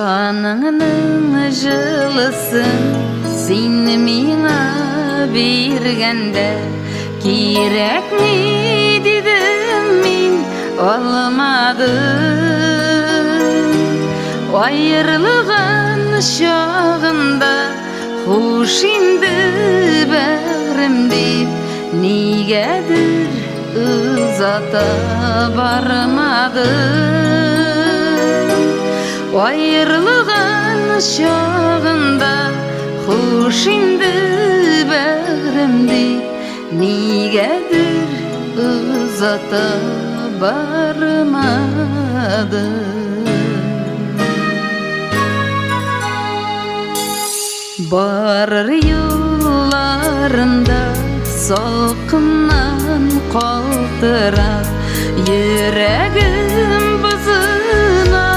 Җаныңның җылысын син миңа биргәндә, кирәкми дидем мин, алмадым. Аерылган чагында, хуш инде, бәгърем дип, нигәдер озата бармадың. Аерылган чагында, хуш инде, бәгърем дип, нигәдер озата бармадың. Барыр юлларында салкыннан калтырап, йөрәгем бозына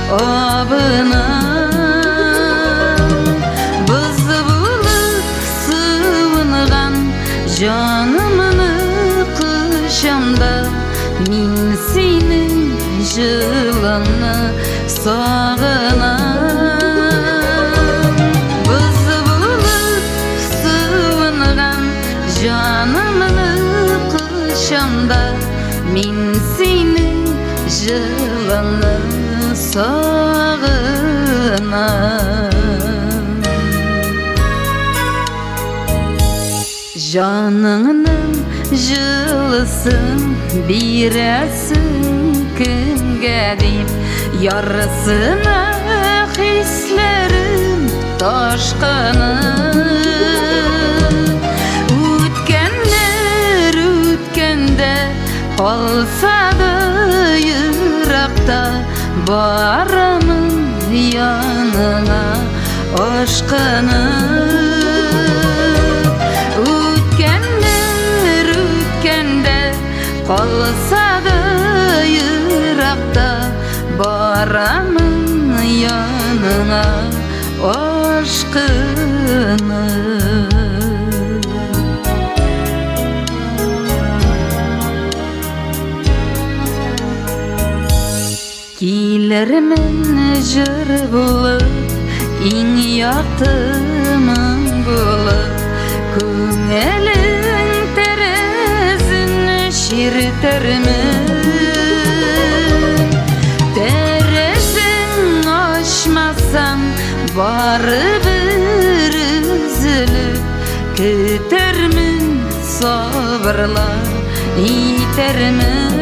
абына. Боз булып суынган җанымны кочамда, мин синең җылыңны сагынам. Боз булып суынган җанымны кочамда, мин синең җылыңны сагынам. Җаныңның җылысын бирәсең кемгә дип, ярсына хисләрем ташкыны. Үткәннәр үткәндә калса да еракта, барамын яныңа ашкынып. Үткәннәр үткәндә калса да еракта, барамын яныңа ашкынып. Килермен җыр булып, иң якты моң булып, күңелең тәрәзен чиртермен. Тәрәзең ачмасам, барыбер өзелеп көтәрмен, сабырлар итәрмен.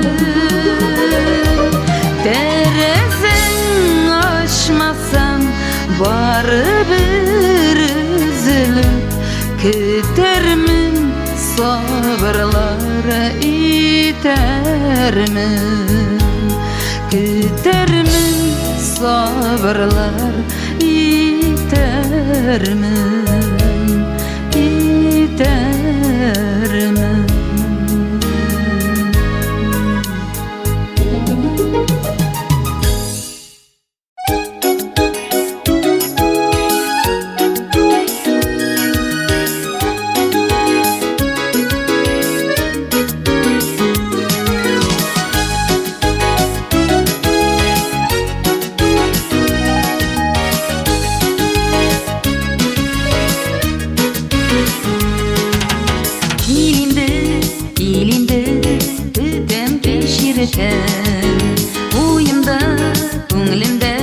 Тәрәзең ачмасам, барыбер өзелеп көтәрмен, сабырлар итәрмен. Көтәрмен, сабырлар итәрмен, итәрмен. Кил инде, кил инде, көтәм кич иртән. Уемда, күңелемдә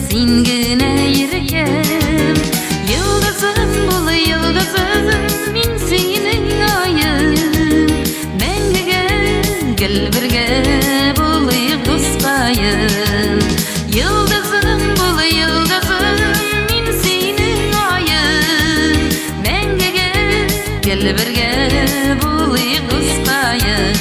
син генә йөргән. Йолдызым бул, йолдызым, мин синең аем. Мәңгегә гел бергә булыйк, дускаем. Йолдызым бул, йолдызым, мин синең аем. Мәңгегә гел бергә булыйк, дускаем.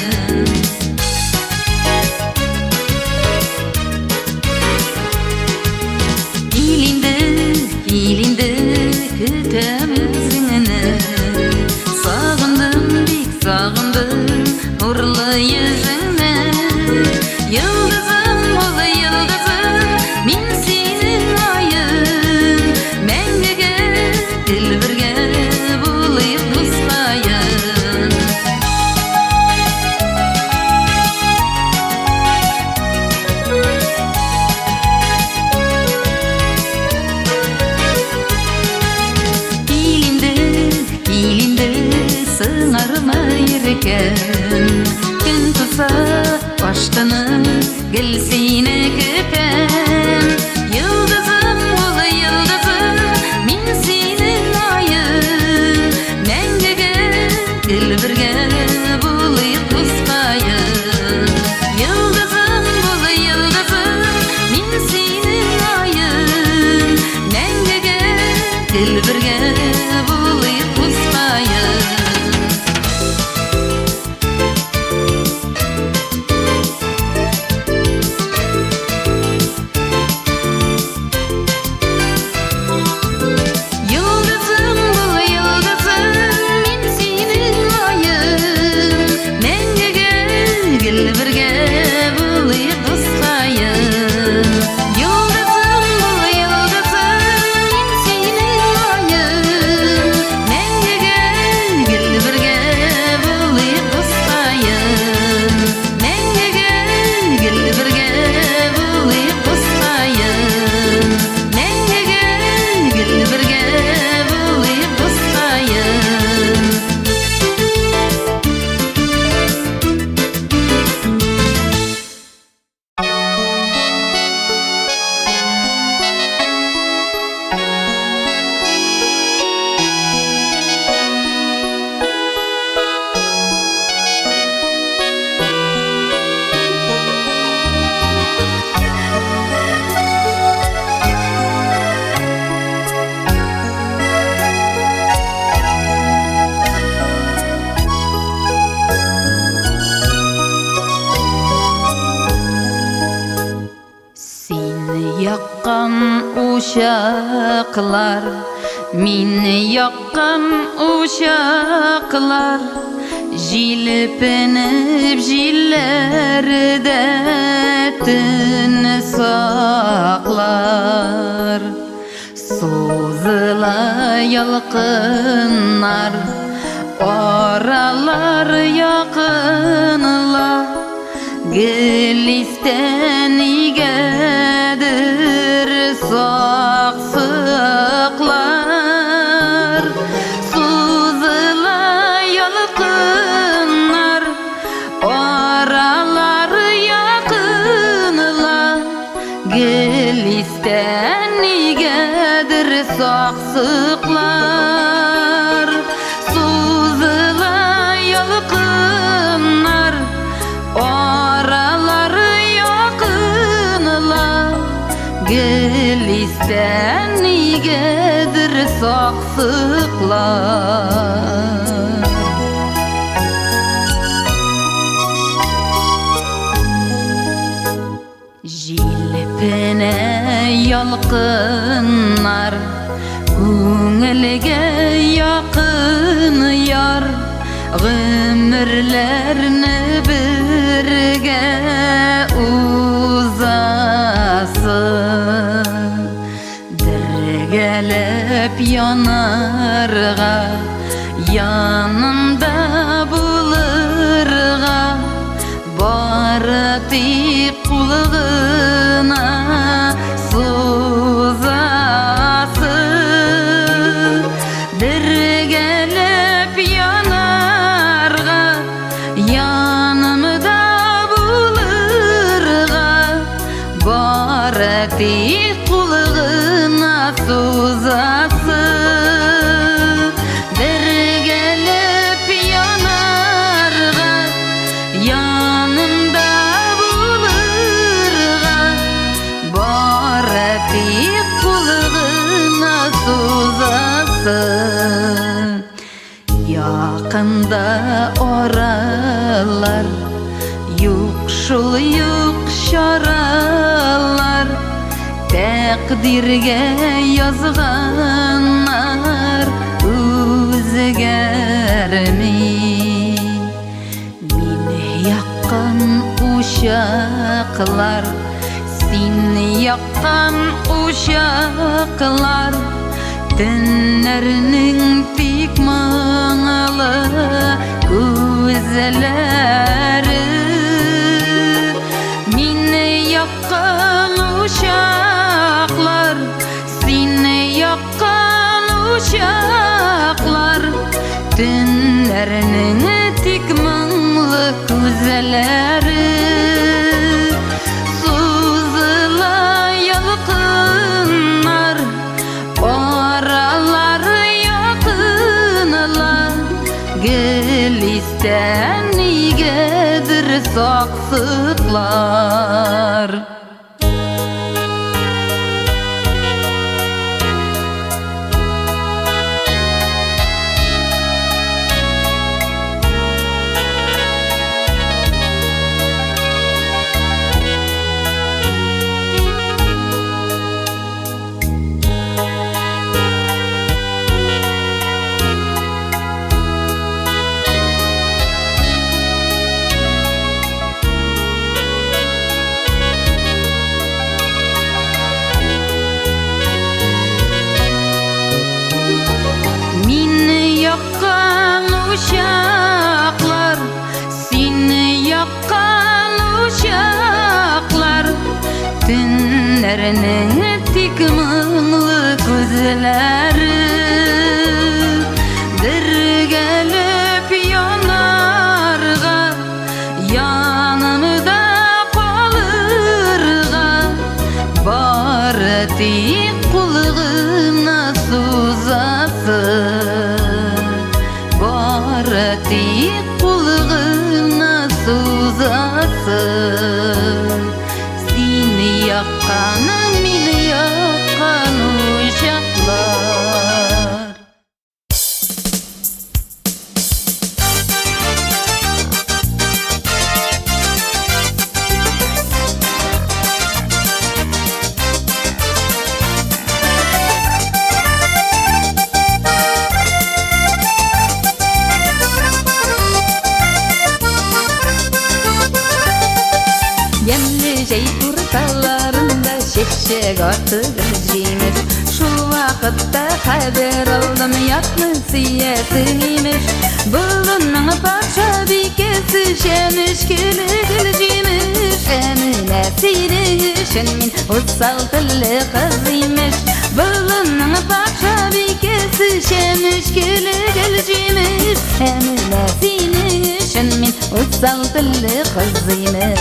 гел бергә булыйк, дускаем. Йолдызым бул, йолдызым, мин синең аем. Мәңгегә гел бергә булыйк, дускаем. Йолдызым бул, йолдызым, мин синең аем. Мәңгегә гел бергә булыйк, дускаем. Мәңгегә гел бергә булыйк, дускаем. Мәңгегә гел бергә булыйк, дускаем. Син яккан учаклар, мин яккан учаклар, җилпенеп җилләрдә төн саклар. Сузыла ялкыннар, аралар якынла, Гөлистә нигәдер саксыклар. Сузыла ялкыннар, аралар якынла, Гөлистә нигәдер саксыклар. Сузыла ялкыннар, аралар якынла, Гөлистә нигәдер саксыклар. Җилпенә ялкыннар, күңелгә якын яр, гомерләрне бергә узасы. Бергәләп янарга, янымда булырга, бары тик кул гына сузасы. Бергәләп янарга, янымда булырга, бары тик кул гына сузасы. Бергәләп янарга, янымда булырга, бары тик кул гына сузасы. Якында аралар, юк шул, юк чаралар, тәкъдиргә язганнар үзгәрми. Мин яккан учаклар, син яккан учаклар, төннәрнең тик моңлы күзләре. Мин яккан учаклар, син яккан учаклар, төннәрнең тик моңлы күзләре. Сузыла ялкыннар, аралар якынла, Гөлистә нигәдер саксыклар. Төннәрнең тик моңлы күзләре Бергәләп янарга, янымда калырга, Бары тик кул гына сузасың, Бары тик кул гына сузасың. Син яккан, мин яккан учаклар. Ямьле җәй урталарында чәчәк атты гөлҗимеш. Шул вакытта хәбәр алдым, ятны сөясең имеш. Болынның патшабикәсе чәнечкеле гөлҗимеш. Ә менә синең өчен мин усал телле кыз имеш. Болынның патшабикәсе чәнечкеле гөлҗимеш. Ә менә синең өчен мин усал телле кыз имеш.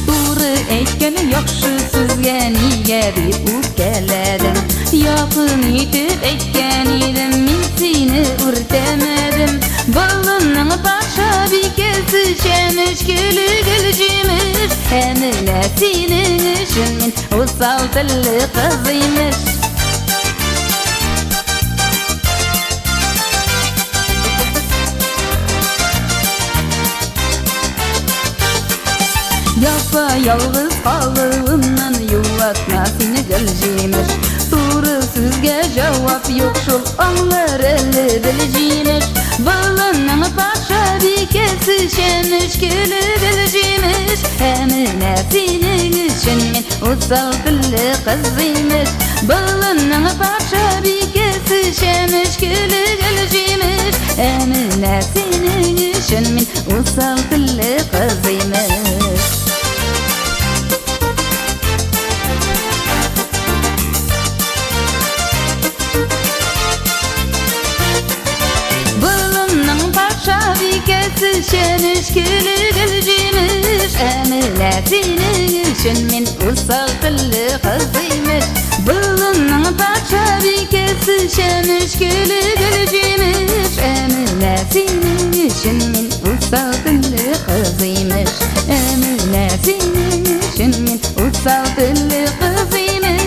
Туры әйткән яхшы сүзгә нигә дип үпкәләдең? Якын итеп әйткән идем, мин сине үртәмәдем. Болынның патшабикәсе чәнечкеле гөлҗимеш. Ә менә синең өчен мин усал телле кыз имеш. Япа ялгыз калуымнан юатма сине гөлҗимеш. Туры сүзгә җавап юк шул, аңлар әле гөлҗимеш. Болынның патшабикәсе чәнечкеле гөлҗимеш. Ә менә синең өчен мин усал телле кыз имеш. Болынның патшабикәсе чәнечкеле гөлҗимеш. Ә менә синең өчен мин усал телле кыз имеш. Болынның патшабикәсе чәнечкеле гөлҗимеш. Ә менә синең өчен мин усал телле кыз имеш. Болынның патшабикәсе чәнечкеле гөлҗимеш. Ә менә синең өчен мин усал телле кыз имеш. Ә менә синең өчен мин усал телле кыз имеш.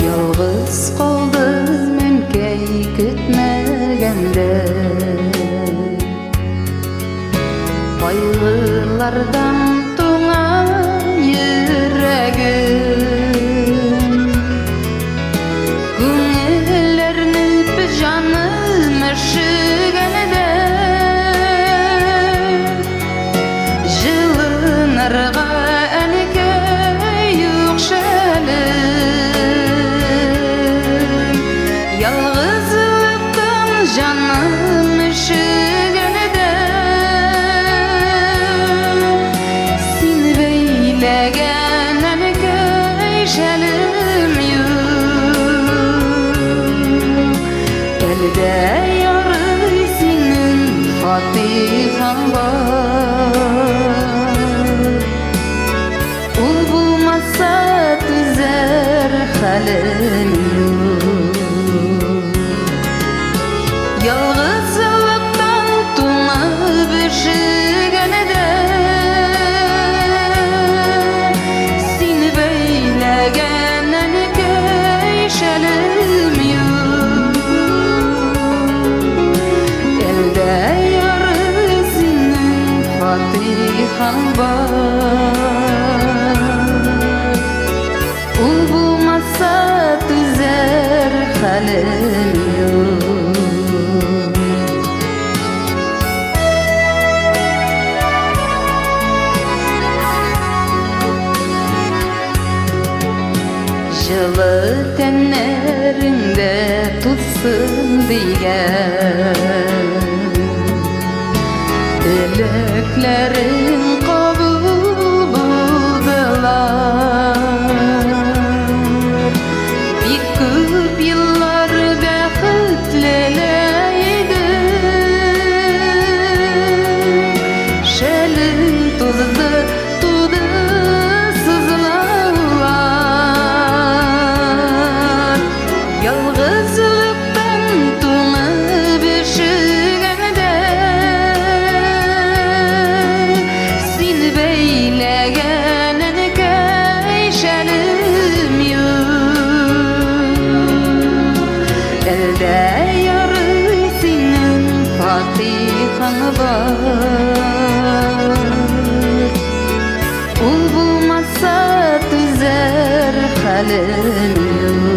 Ялгыз калдым әнкәй көтмәгәндә, Кайгылардан туңа йөрәгем. Күңел әрнеп, җаным өшегәндә, Җылынырга әнкәй юк шәлем. Ялгызлыктан җаным өшегәндә, Син бәйләгән әнкәй шәлем юк. Әле дә ярый синең фатихаң бар. Фатихаң бар. Ул булмаса түзәр хәлем юк. Җылы тәннәреңдә тузсын дигән Теләкләрең кабул булдылар. Бик күп еллар бәхетлеләр иде. Шәлең тузды, туды сызлаулар. Ялгызлыктан туңып өшегәндә син бәйләгән әнкәй шәлем юк. Әлдә ярый синең фатихаң бар. Ул булмаса түзәр хәлем юк.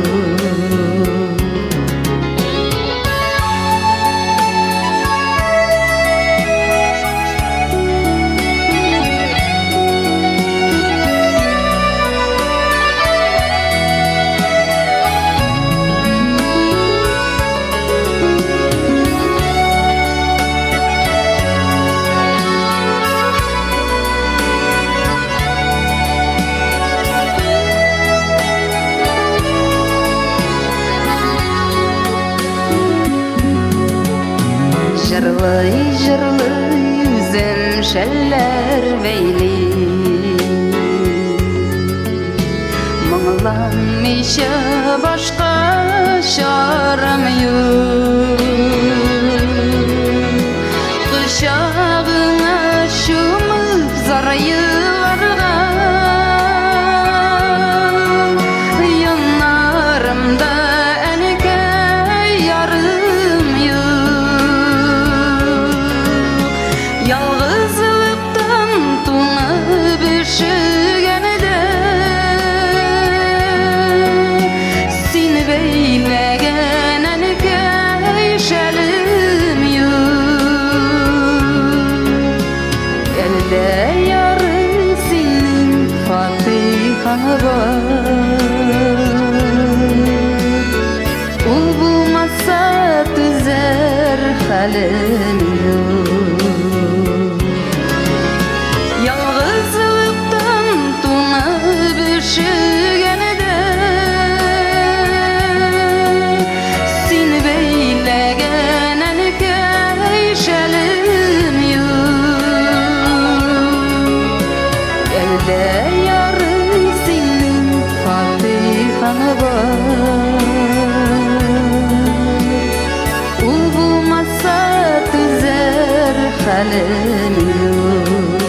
Җырлый, җырлый үзем шәлләр бәйли. Моңланмыйча башка чарам юк. Кочагыңа чумып зар елларга, яннарымда әнкәй ярым юк. Ялгызлыктан туңып өшегәндә син бәйләгән әнкәй шәлем юк. Әлдә ярый синең фатихаң бар. Ул булмаса түзәр хәлем юк. Ялгызлыктан туңып өшегәндә син бәйләгән әнкәй шәлем юк. Әлдә ярый синең фатихаң бар. Ул булмаса түзәр хәлем юк.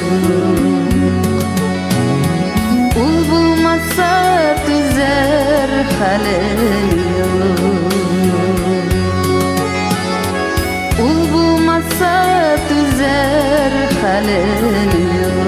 Ул булмаса түзәр хәлем юк. Ул булмаса түзәр хәлем юк.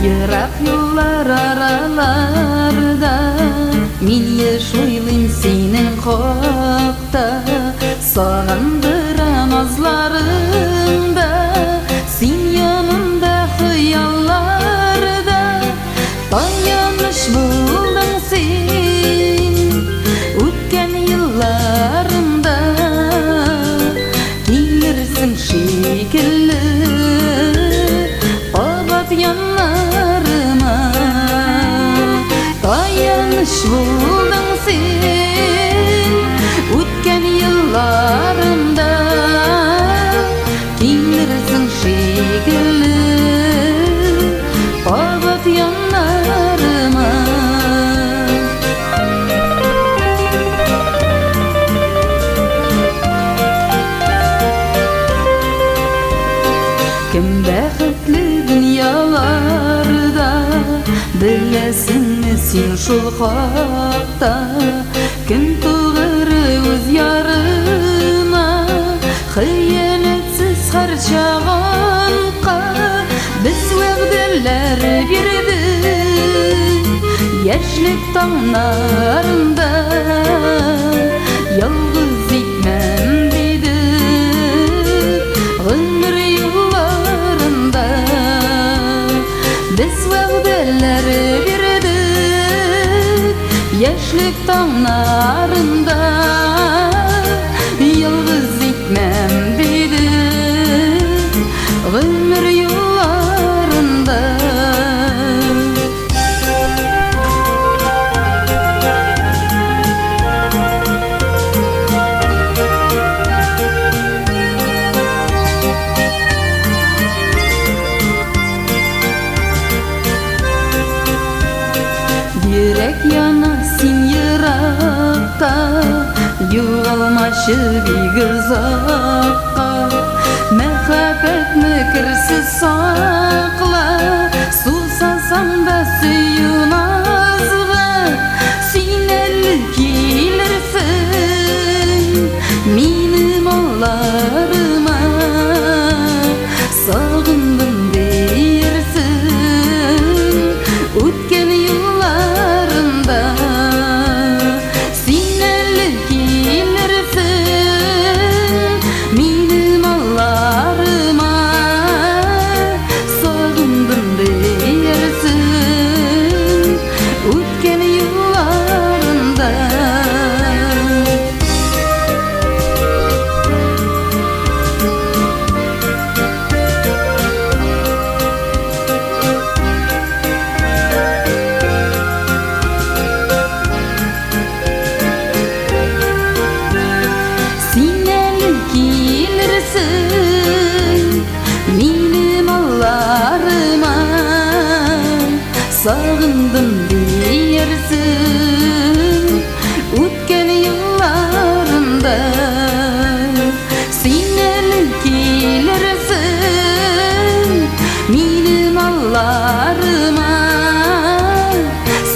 Ерак юллар араларда мин еш уйлыйм синең хакта. Сагындыра назларыңда, син янымда хыялларда. Таяныч булдың син үткән елларымда. Килерсең шикелле кабат яннарыма. Таяныч булдың син үткән елларымда. Килерсең шикелле кабат яннарыма. Беләсеңме син шул хакта? Кем тугры үз ярына, хыянәтсез һәрчак антка. Без вәгъдәләр бирдек яшьлек таңнарында. Ялгыз итмәм дидек гомер юлларында. Без вәгъдәләр бирдек яшьлек таңнарында. Ялгыз итмәм дидек гомер юлларында. Йөрәк яна, син еракта, югалмачы бик озакка. Мәхәббәтне керсез сакла, сусасаң да сөю назга. Син әле килерсең минем алларыма, сагындым диярсең үткән юлларында. Син әле килерсең минем алларыма, сагындым диярсең үткән юлларында. Син әле килерсең минем алларыма, сагындым диярсең үткән юлларында. Син әле килерсең минем алларыма,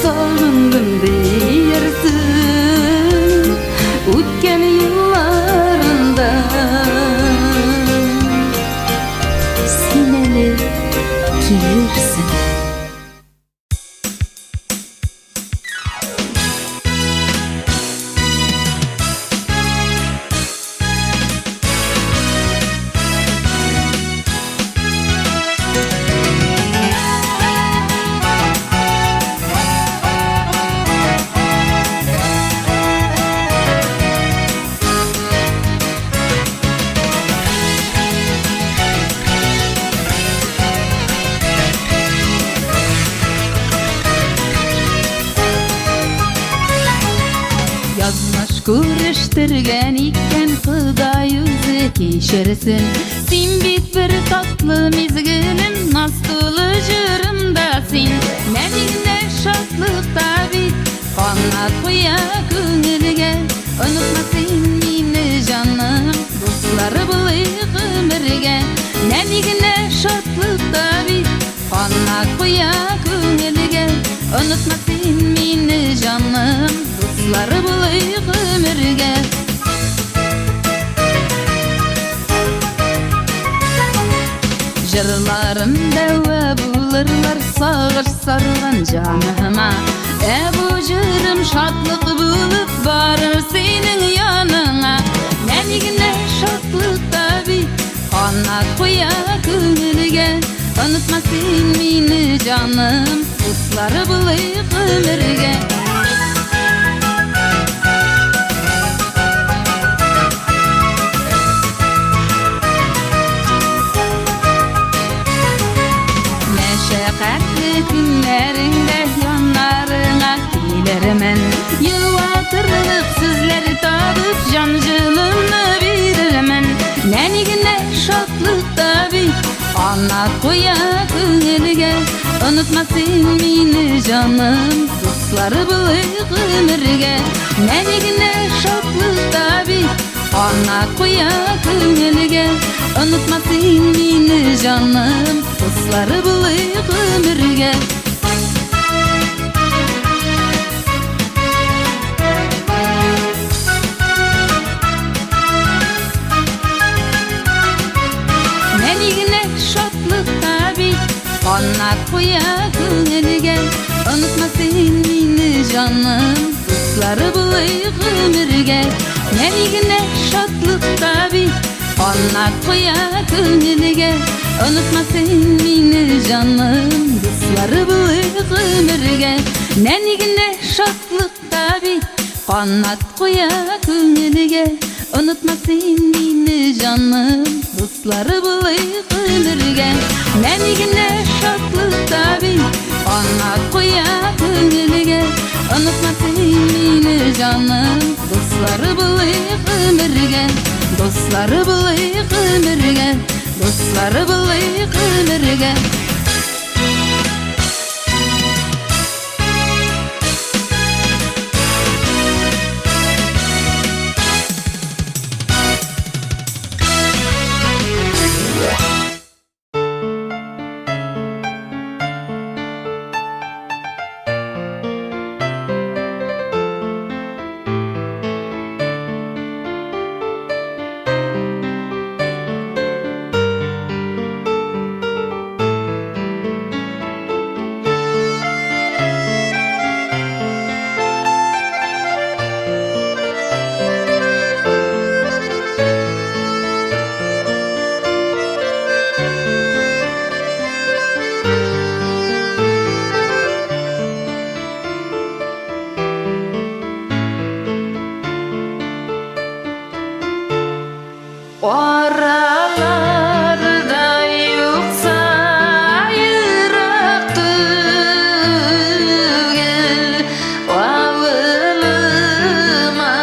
сагындым диярсең үткән юлларында. Син әле килерсең. Язмыш күрештергән икән, Ходай үзе кичерсен. Син бит бер татлы мизгелем, наз тулы җырым да син. Нәни генә шатлык та бит канат куя күңелгә. Онытма син мине, җаным, дуслар булыйк гомергә. Нәни генә шатлык та бит канат куя күңелгә. Онытма син мине, җаным, дуслар булыйк гомергә. Җырларым дәва булырлар сагыш сарган җаныма. Ә бу җырым шатлык булып барыр синең яныңа. Нәни генә шатлык та бит канат куя күңелгә. Онытма син мине, җаным, дуслар булыйк гомергә. Мәшәкатьле көннәреңдә яннарыңа килермен. Юатырлык сүзләр табып җан җылымны бирермен. Нәни генә шатлык та бит канат куя күңелгә. Онытма син мине, җаным, дуслар булыйк гомергә. Нәни генә шатлык та бит канат куя күңелгә. Онытма син мине, җаным, дуслар булыйк гомергә. җаным, дуслары булыйк гомергә. Нәни генә шатлык та бит канат куя күңелгә. Онытма син мине, җаным, дуслары булыйк гомергә. Нәни генә шатлык та бит канат куя күңелгә. Онытма син мине, җаным, дуслары булыйк гомергә. Нәни генә шатлык та бит канат куя күңелгә. Онытма син мине, җаным, дуслары булыйк гомергә. Дуслары булыйк гомергә, дуслары булыйк гомергә. Араларда юкса ерак түгел, авылыма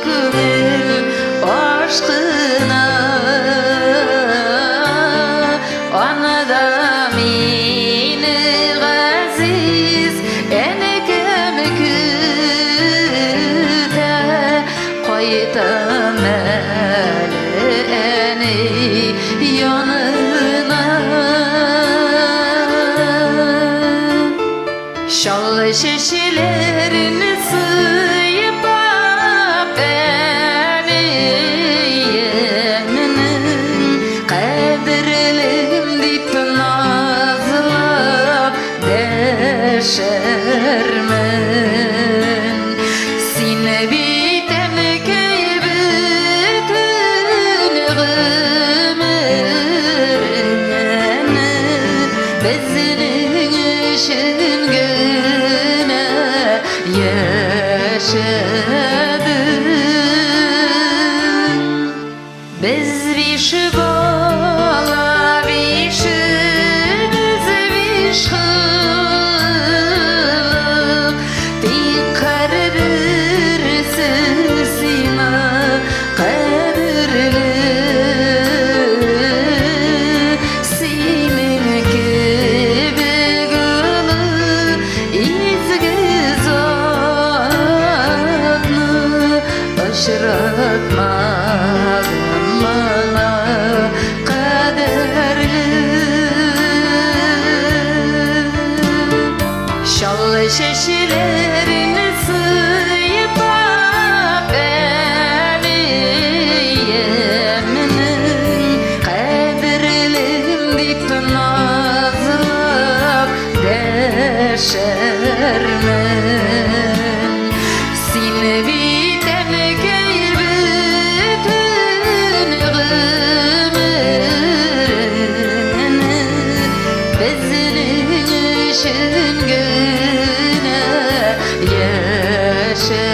күңел ашкына. Анда мине газиз әнкәм көтә, кайтам әле әни янына. Шал чәчләрен сыйпап әниемнең, кадерлем дип назлап дәшәрмен. Син бит, әнкәй, бөтен гомереңне безнең өчен генә яшәдең. Без биш бала, бишебез биш холык, тик һәрберсе сиңа кадерле. Синең кебек олы изге затны очратмадым моңа кадәрле. Шал чәчләрен сыйпап әниемнең, кадерлем дип назлап дәшәрмен. Син бит, әнкәй, бөтен гомереңне безнең өчен генә яшәдең.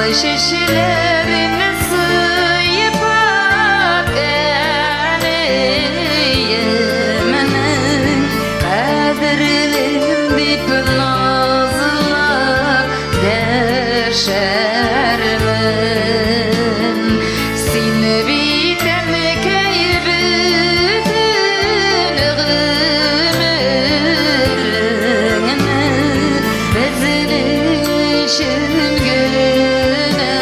Чәчләрен сыйпап, әниемнең кадерлем дип назлап дәшәрмен. Син бит, әнкәй, бөтен гомереңне безнең өчен генә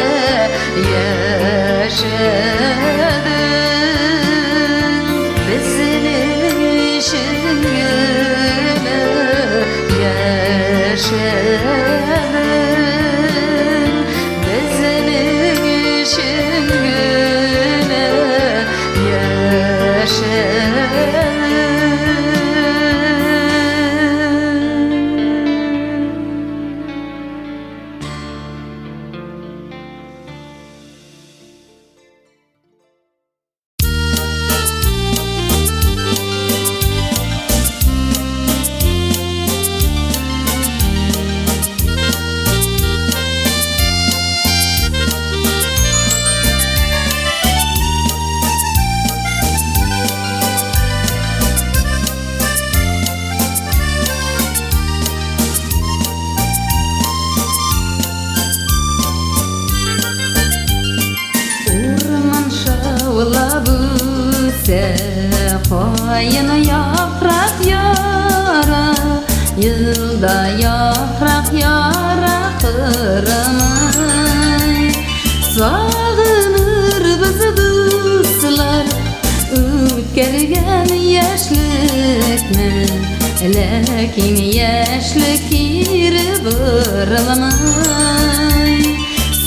яшәдең. Безнең өчен генә яшәдең. Безнең өчен генә яшәдең. Урман шаулап үсә, каен яфрак яра, елда яфрак яра кырмый. Сагынырбыз, дуслар, үткәргән яшьлекне, ләкин яшьлек кире борылмый.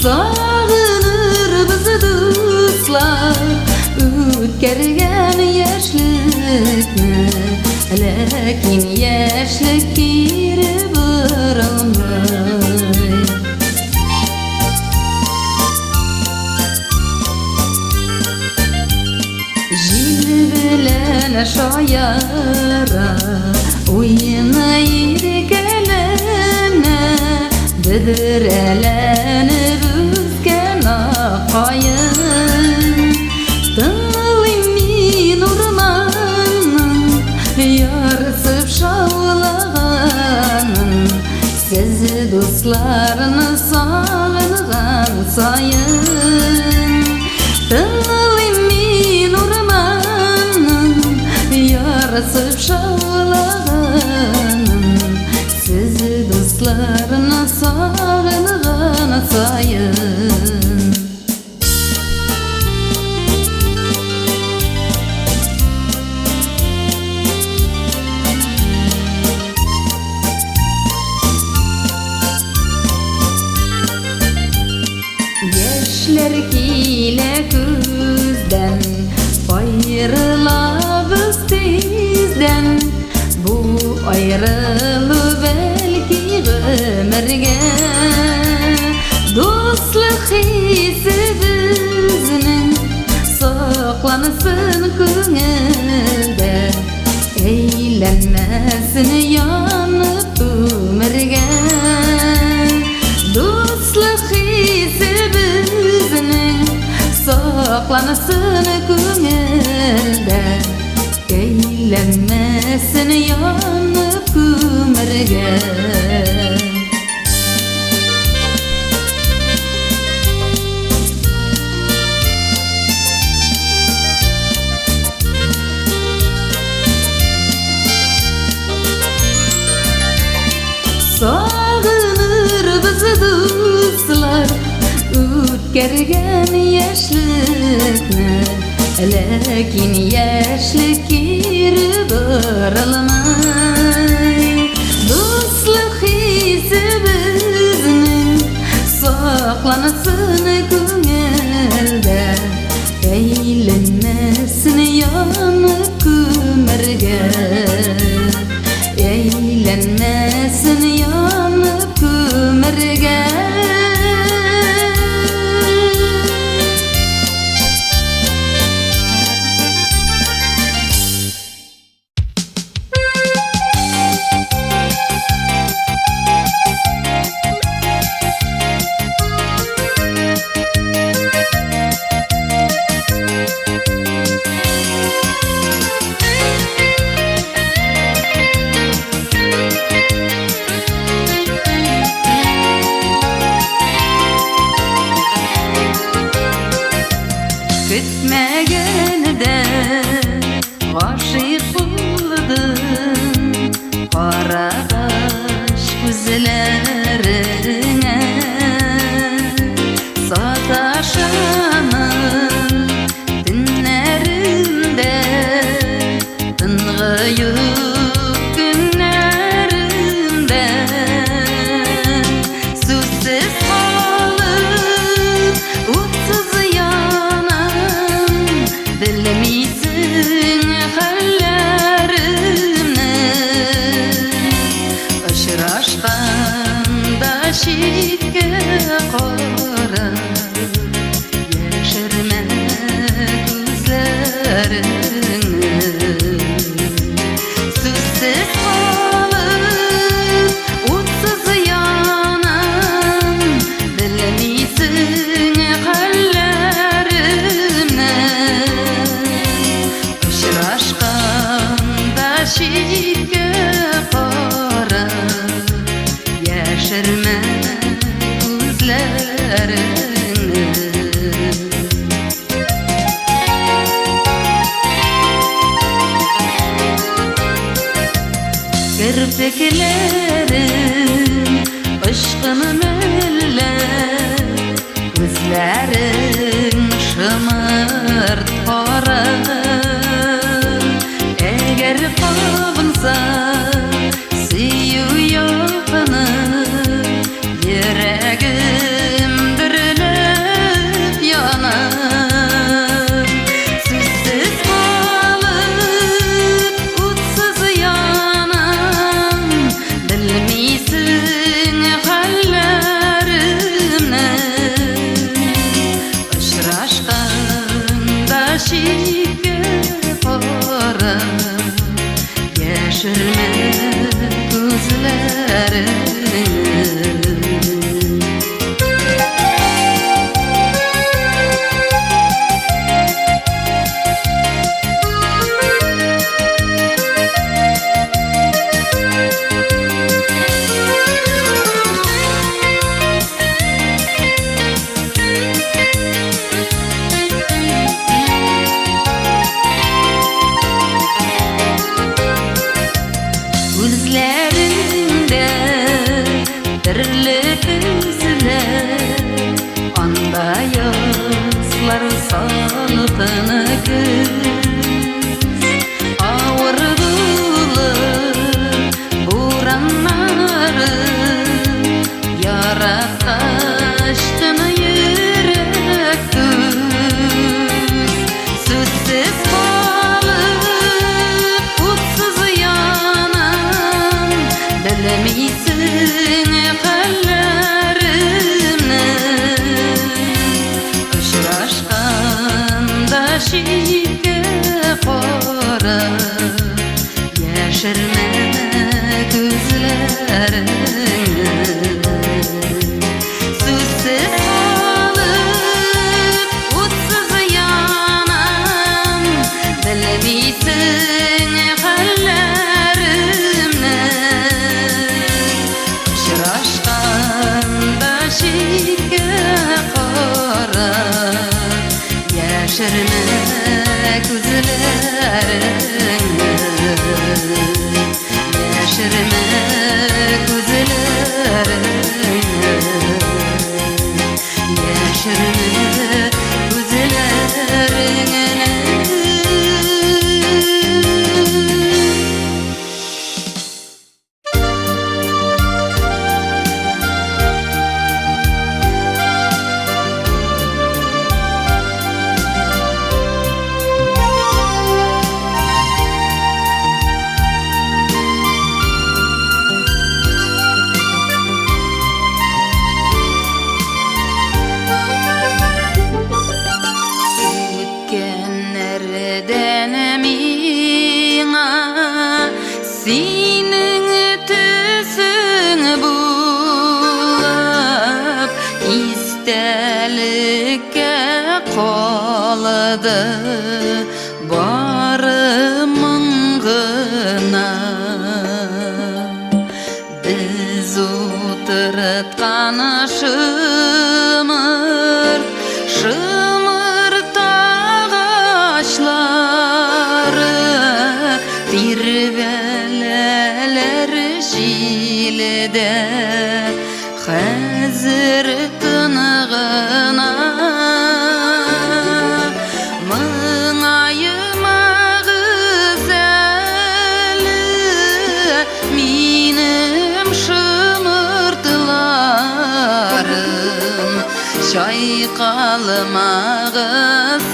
Сагынырбыз, дуслар, үткәргән яшьлекне, ләкин яшьлек кире борылмый. Җил белән шаяра, уйный, иркәләнә бөдрәләнеп үскән ак каен. Тыңлыйм мин урманның ярсып шаулаганын, сез дусларны сагынган саен. Тыңлыйм мин урманның ярсып шаулаганын, сез дусларны сагынган саен. Яшьләр килә күздән, аерылабыз тиздән. Бу аерылу бәлки гомергә. Дуслык хисе безнең саклансын күңелдә, әйләнмәсен янып күмергә. Дуслык хисе безнең саклансын күңелдә, әйләнмәсен янып күмергә. Сагынырбыз, дуслар, үткәргән яшьлекне, ләкин яшьлек кире борылмый. Дуслык хисе безнең саклансын күңелдә, әйләнмәсен янып күмергә. Әйләнмәсен янып күмергә. читкә карап, яшермә күзләреңне. Сүзсез калып, утсыз янам, белмисең хәлләремне. Очрашканда читкә карап, яшермә күзләреңне. Керпекләрең очкын мәллә, күзләрең шымырт кара. Әгәр кабынса сөю ялкыны, йөрәгем дөрләп яна. Сүзсез калып, утсыз янам, белмисең хәлләремне. Очрашканда читкә карап, яшермә күзләреңне. Күзләреңдә төрле төсләр, анда язлар салкын көз. Авыр булыр бураннары, яраткач тын йөрәк түз. Сүзсез калып, утсыз янам, белмисең хәлләремне. Очрашканда читкә карап, яшермә күзләреңне. Сүзсез калып, утсыз янам, белмисең хәлләремне. Очрашканда читкә карап, яшермә күзләреңне. Яшермә күзләреңне. Яшермә күзләреңне. Үткәннәрдән миңа синең төсең булып истәлеккә калды бары моң гына. Без утырткан шымырт, шымырт агачлары тирбәләләр җилдә, хәзер тын гына. Моңаймагыз әле, минем шымыртларым, чайкалмагыз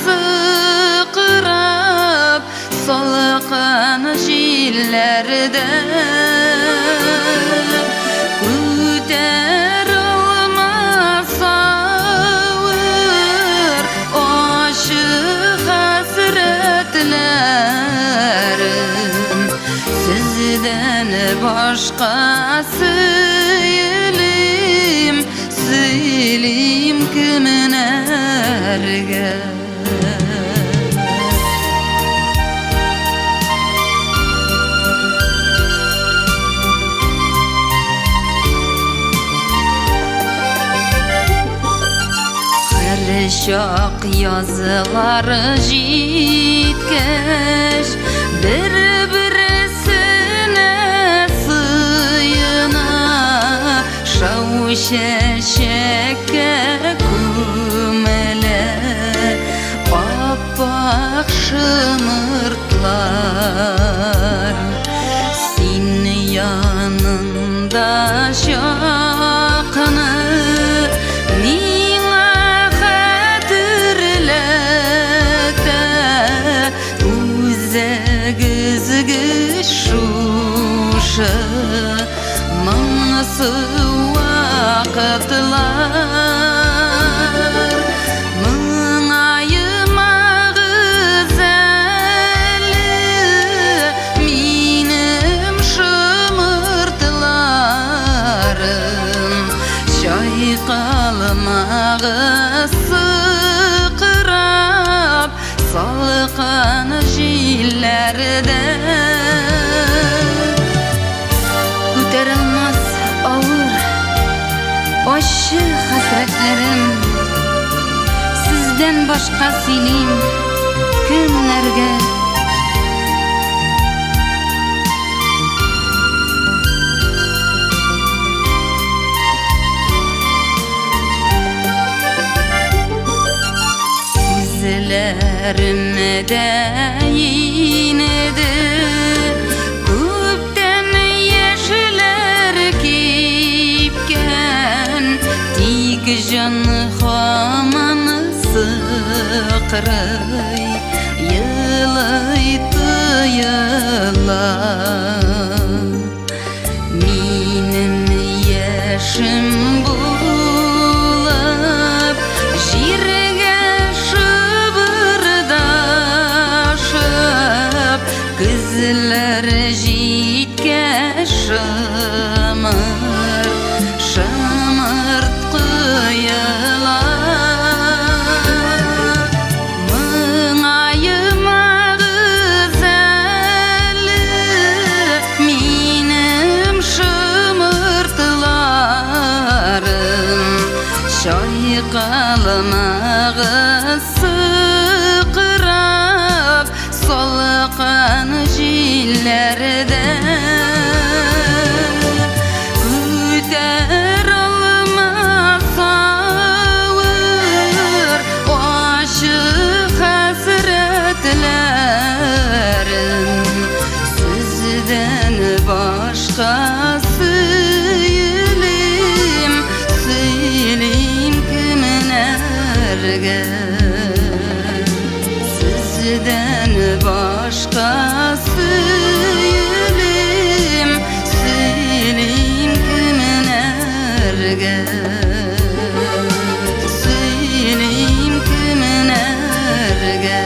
сыкрап салкын җилләрдә. Күтәр башка сөйлим, сөйлим кемнәргә? Чак язлар җиткәч, бер-берсенә сыена, шау чәчәккә күмелә ап-ак шомыртлар. Син янында чакны миңа хәтерләтә үзәк өзгеч шушы моңсу вакытлар. Моңаймагыз әле, минем шомыртларым, чайкалмагыз сыкрап салкын җилләрдә. Күтәрелмәс авыр, ачы хәсрәтләрем, сездән башка сөйлим кемнәргә? Күзләремдә инде күптән яшьләр кипкән, тик җан һаман сыкрый, елый тоела. Минем яшем булып җиргә шыбырдашып, көзләр җиткәч шымырт, шымырт коела. Моңаймагыз әле, минем шомыртларым, чайкалмагыз сыкрап салкын җилләрдә. Күтәралмас авыр ачы хәсрәтләрем, сездән башка сөйлим, сөйлим кемнәргә? Сездән башка сөйлим, сөйлим кемнәргә? Сөйлим кемнәргә?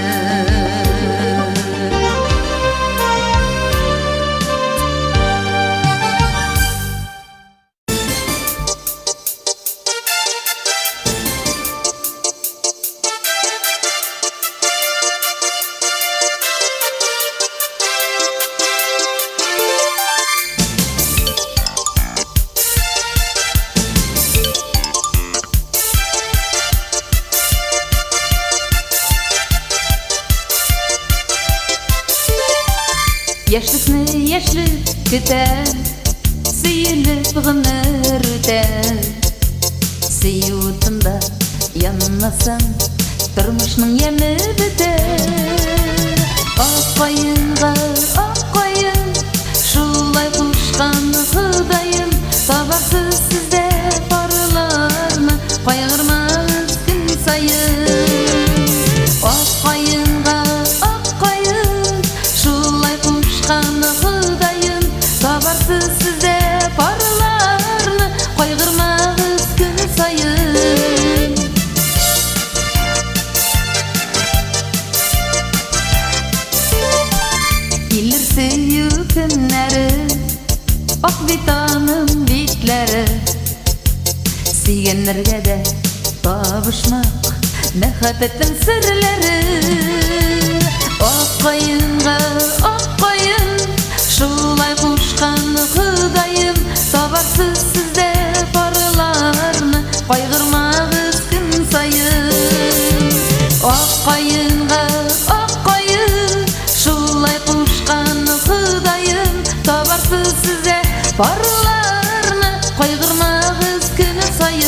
Яшьлекне яшьлек көтә, сөелеп гомер үтә. Сөю утында янмасаң, тормышның яме бетә. Ак каенга ак каен, шулай кушкан Ходаем, табарсыз сез дә парларны, кайгырмагыз көн саен. Ак каенга ак каен, шулай кушкан Ходаем, табарсыз сез дә парларны, кайгырмагыз көн саен. Сөйгәннәргә дә табышмак мәхәббәтнең серләре. Ак каенга ак каен шулай кушкан Ходаем, табарсыз сез дә парларны, кайгырмагыз көн саен. Ак каенга ак каен шулай кушкан Ходаем, табарсыз сез дә парларны, кайгырмагыз көн саен.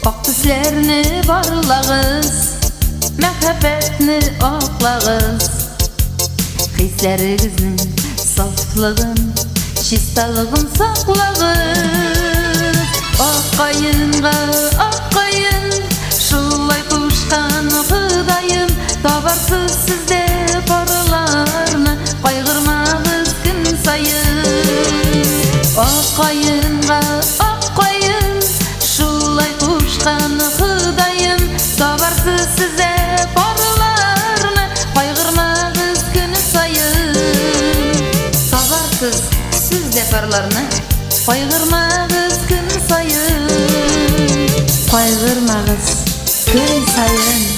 Ак төсләрне барлагыз, мәхәббәтне аклагыз, хисләрегезнең сафлыгын, чисталыгын саклагыз. Ак каенга ак каен шулай кушкан Ходаем, табарсыз сез дә парларны, кайгырмагыз көн саен. Ак каенга ак каен шулай кушкан Ходаем, табарсыз сез дә парларны, кайгырмагыз көн саен. Табарсыз сез дә парларны, кайгырмагыз көн саен. Кайгырмагыз көн саен.